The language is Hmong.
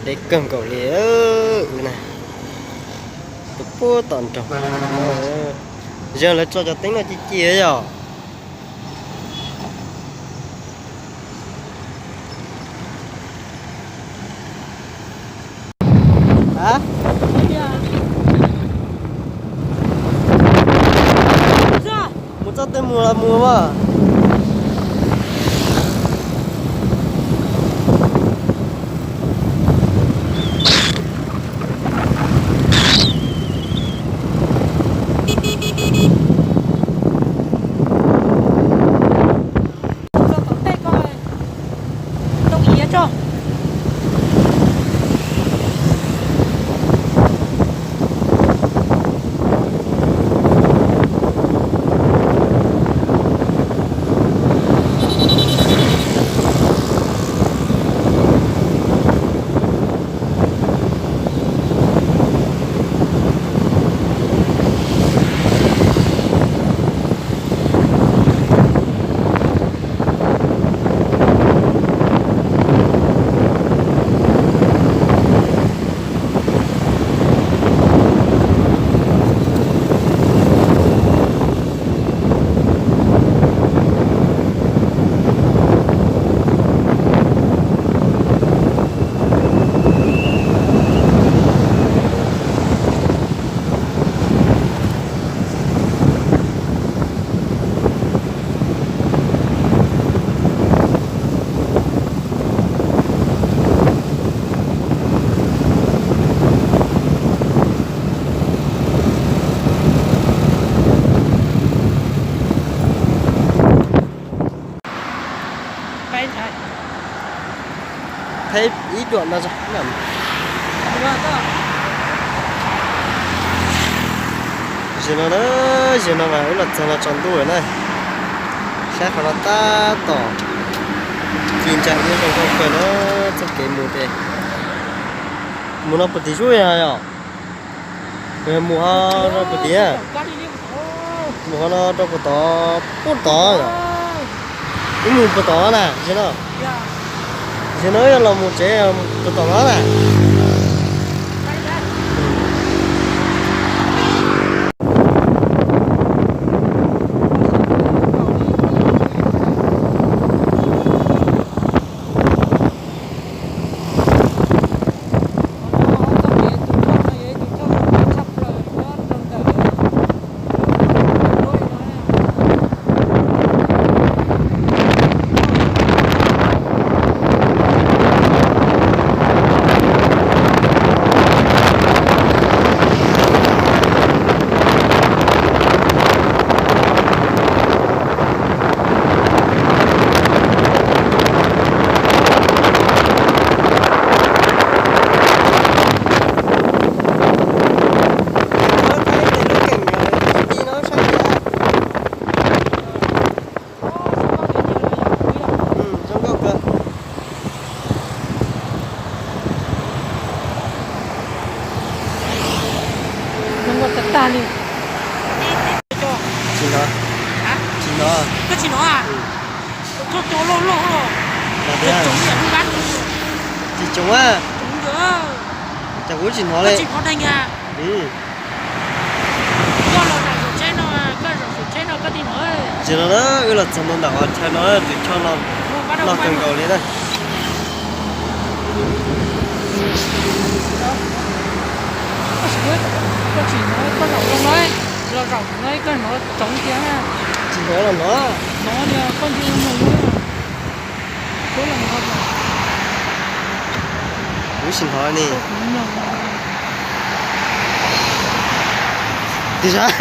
Deb kawg nkaus li na, tus puag tom nroog. Yog lawv tso cov teeb no ci ci yom. Mus txoj twg mus los mus mas. Thaij ib duam no. Zaum no na, zaum no mas wb los txog no tsaus ntuj lawm na. Saib qhov no tab tom ci ntsa ib zoo nkauj kawg na, txoj kev mus ces mus no puag tim sub yog yom. Mus ho rau puag tim, mus ho no rau puag tod, puag tod yom. Wb mus puag tod na, zaum no, zaum no wb yuav los mus tsev puag tom no na. Zoo nkauj tag tag li. Tsis hnov. Tsis hnov. Koj tsis hnov a? Txhob tso loj loj os. Tsis tsoov a. Cas kuv tsis hnov li. Tsis hnov deeg a. Koj los zaum saum tsheb no, koj zaum saum tsheb no koj thiaj hnov. Tsis hnov na, wb los txog ntawm qhov chaw no, tus choj no loj kawg nkaus li na. Koj tsis hnov, koj zaum no, los zaum no koj hnov tsoov tiag na. Tsis hnov los hnov. Hnov tias koj nti mus. Kuv tsis hnov li. Tiag.